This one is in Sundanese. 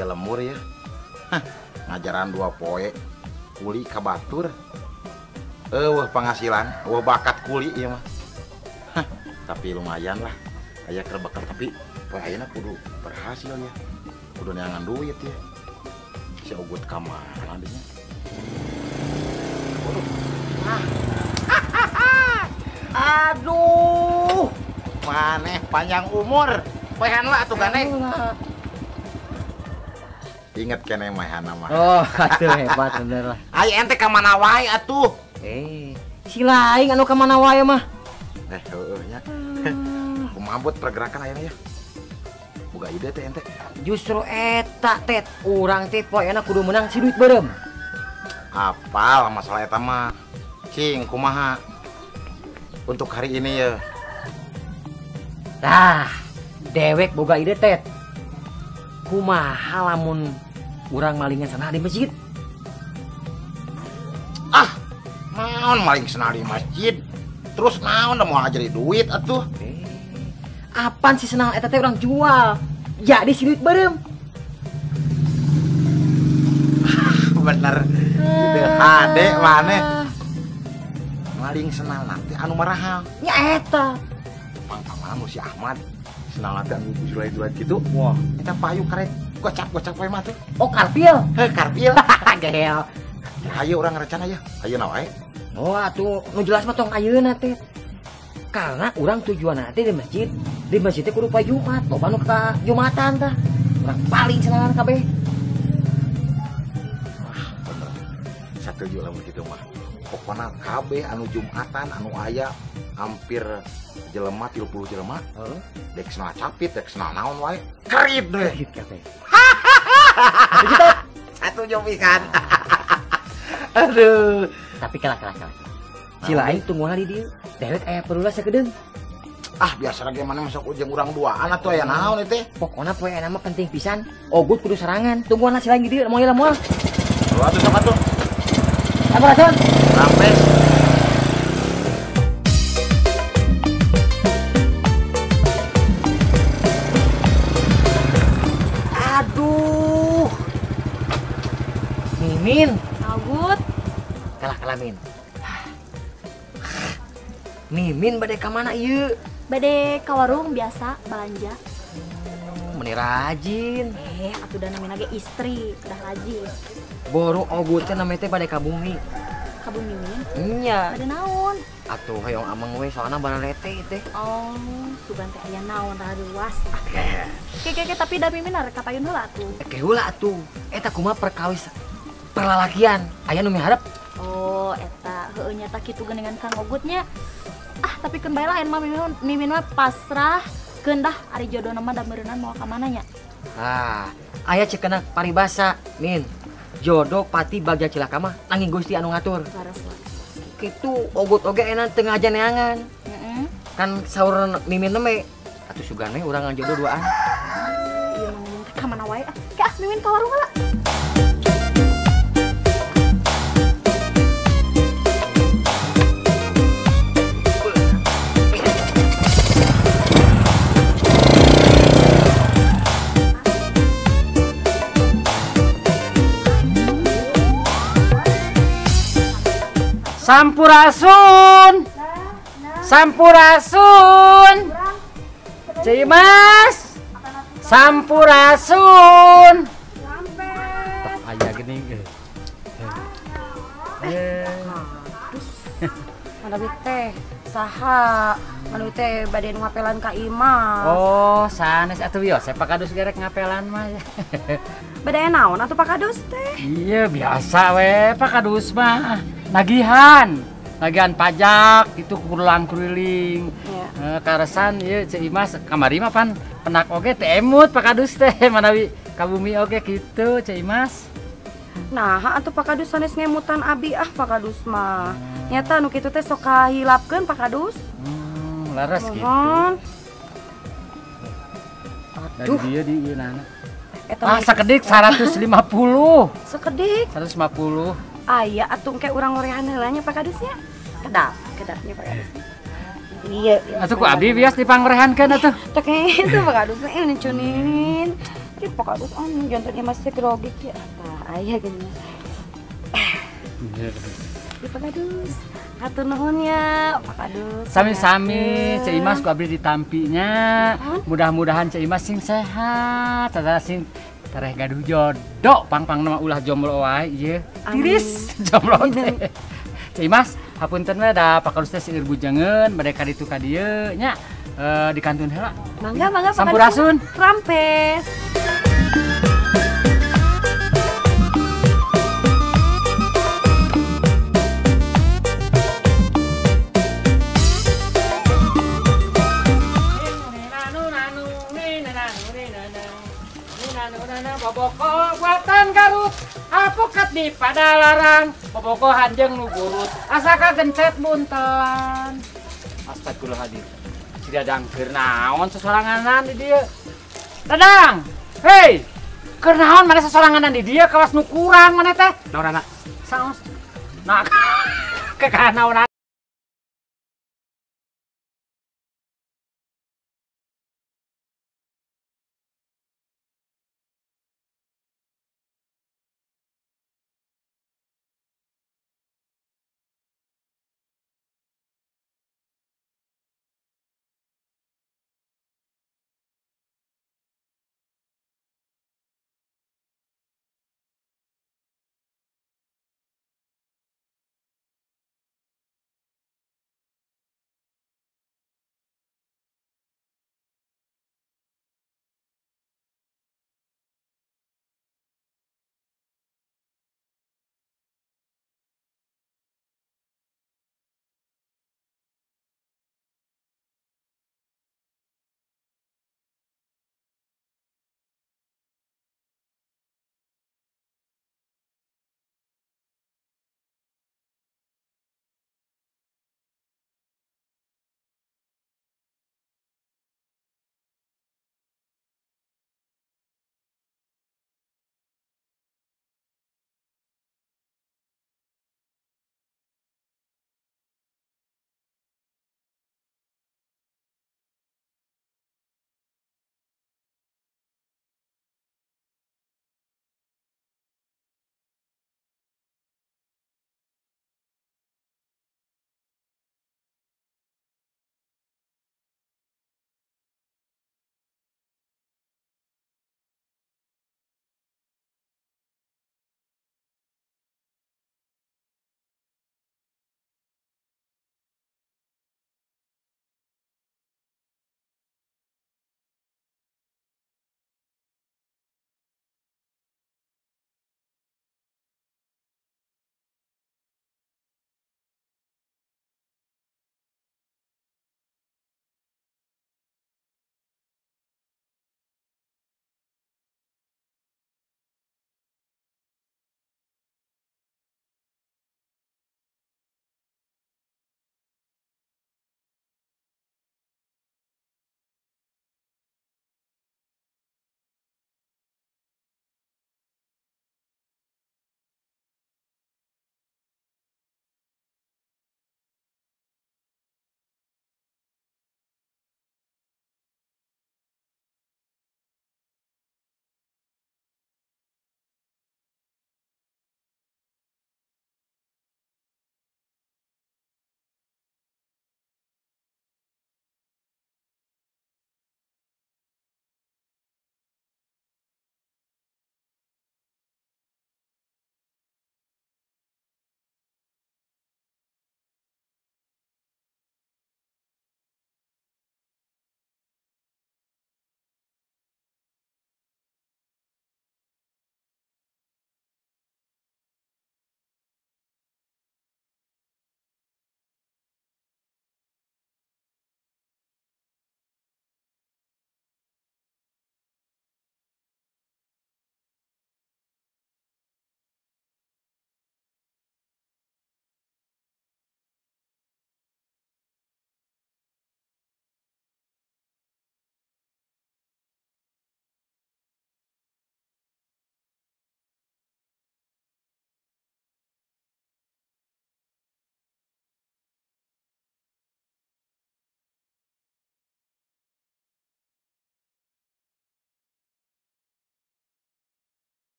Ieu lemur ya. Hah, ngajaran 2 poe kuli ka batur. Eueuh penghasilan, eueuh bakat kuli ieu mah. Hah, tapi lumayan lah. Aya keur bekal tapi poe ayeuna kudu berhasil ya. Kudu neangan duit ya. Si Ogut ka mana dinya? Waduh. Ah. Aduh. Maneh panjang umur. Poehan lah atuh gandeng. Ingat kene mahana mah. Oh, atuh hebat bener lah. Ai ente ka mana wae atuh? Si lain anu ka mana wae mah. Heueuh nya. Kumaha buat pergerakan ayeuna ya? Boga ide teh ente. Justru eta tet urang teh poeana kudu menang si duit beureum. Apal masalah eta mah. Cing kumaha untuk hari ini ya? Tah, dewek boga ide tet. Kumaha lamun urang malingan sana di masjid? Ah, naon maling sana di masjid? Terus naon mau jadi duit atuh? Apaan sih senang eta teh urang jual? Jadi si duit beureum. Bener. Ide hade maneh. Maling senang nanti anu marahal. Nya eta. Pangpangan si Ahmad. Senang nanti anu jurai-jurai gitu. Wah, eta payu karet gocap-gocap wae mah tuh. Oh, karpil. Heh, karpil. Gehel. Ayo urang rencana ya. Ayeuna wae. Oh, atuh nu jelas mah tong ayeuna teh. Karena urang tujuan nanti di masjid teh kudu poe Jumat. Loba nu ka Jumatan tah. Urang paling senangan kabeh. Wah, bener. Satuju lamun kitu mah. Pokona kabeh anu Jumatan anu aya hampir jelema 30 jelema. Heeh. Dek senal capit, dek senal naon wae. Kerit deh. Kerit kabeh. Satuju pisan. Aduh. Tapi kalah. Si lain tungguan di dieu. Dewek aya perlu sakedeung. Ah, biasa lagi mana masuk ujung urang duaan atuh aya naon teh. Pokona poe ayeuna mah penting pisan. Ogut kudu serangan. Tungguan lah si lain di dieu moal moal. Atuh sok atuh. Sampurasun. Rampes. Aduh. Mimin. Ogut. Kalah kalamin. Mimin bade ka mana ieu? Bade ka warung biasa belanja. Meni rajin. Atuh da namina ge istri, udah rajin. Boru Ogut teh namanya teh bade ka bumi. Ka bumi Mimin? Nya. Bade naon? Atuh hoyong ameng we soalna baralete teh. Oh, sugan teh aya naon raruas. Ke tapi da Mimin arek ka payun heula atuh. Ke heula atuh. Eta kumaha perkawis perlalakian? Aya nu miharep? Oh, eta heueuh nya tah kitu geuningan Kang Ogut nya. Ah, tapi keun bae lah mah Mimin mah pasrah keun dah ari jodohna mah da meureunnan moal ka mana nya. Ah, aya cekena paribasa, Min. Jodoh pati bagja cilaka mah nanging Gusti anu ngatur. Leres. Kitu Ogut oge enak teu ngaja neangan. Heeh. Kan saur Mimin teh atuh sugan we urang ngajodoh duaan. Ieu mah ngomong teh ka mana wae ah. Ke ah Mimin ka warung heula. Sampurasun. Sampurasun. Cimas. Sampurasun. Tah aya geuning. Mana teh saha anu teh bade ngapelan ka imah. Oh, sanes atuh wios Pak Kadus gerek ngapelan mah. Bade naon atuh Pak Kadus teh? Iya, biasa we Pak Kadus mah. Nagihan, nagihan pajak itu kurulang kuriling. Ya. Karesan ieu Ceu Imas kamari mah pan penak oge teh emut Pak Kadus teh manawi ka bumi oge kitu Ceu Imas. Nah, atuh Pak Kadus sanes ngemutan abi ah Pak Kadus mah. Nyata nu kitu teh sok kahilapkeun Pak Kadus. Leres kitu. Aduh. Dari dieu di ieu nana. Ah, sakedik 150. Sakedik? 150. Aya atuh engke urang ngorehan heula nya Pak Kadusnya. Kedap, kedapnya Pak Kadus. Iya. Atuh ku abi bias dipanggorehankeun atuh. Teh itu Pak Kadus ini cunin. Cik Pak Kadus anu jantan ieu masih grogi kieu. Tah aya geuning. Di Pak Kadus. Hatur nuhun ya Pak Kadus. Sami-sami Ceu Imas ku abdi ditampinya. Mudah-mudahan Ceu Imas sing sehat, tata sing tereh gaduh jodoh pang-pang nama ulah jomblo wae ieu. Tiris jomblo teh. Ceu Imas, hapunten we da Pak Kadus teh seueur bujangeun bade ka ditu ka dieu nya di kantun heula. Mangga mangga Pak Kadus. Sampurasun. Rampes. Boboko buatan Garut, alpukat di Padalarang, boboko hanjeng nu burut, asa kagencet buntelan. Astagfirullahaladzim, si Dadang keur naon sesoranganan di dieu. Dadang, hei, keur naon maneh sesoranganan di dieu kawas nu kurang maneh teh? Naon anak? Saos. Nah, kekanaonan.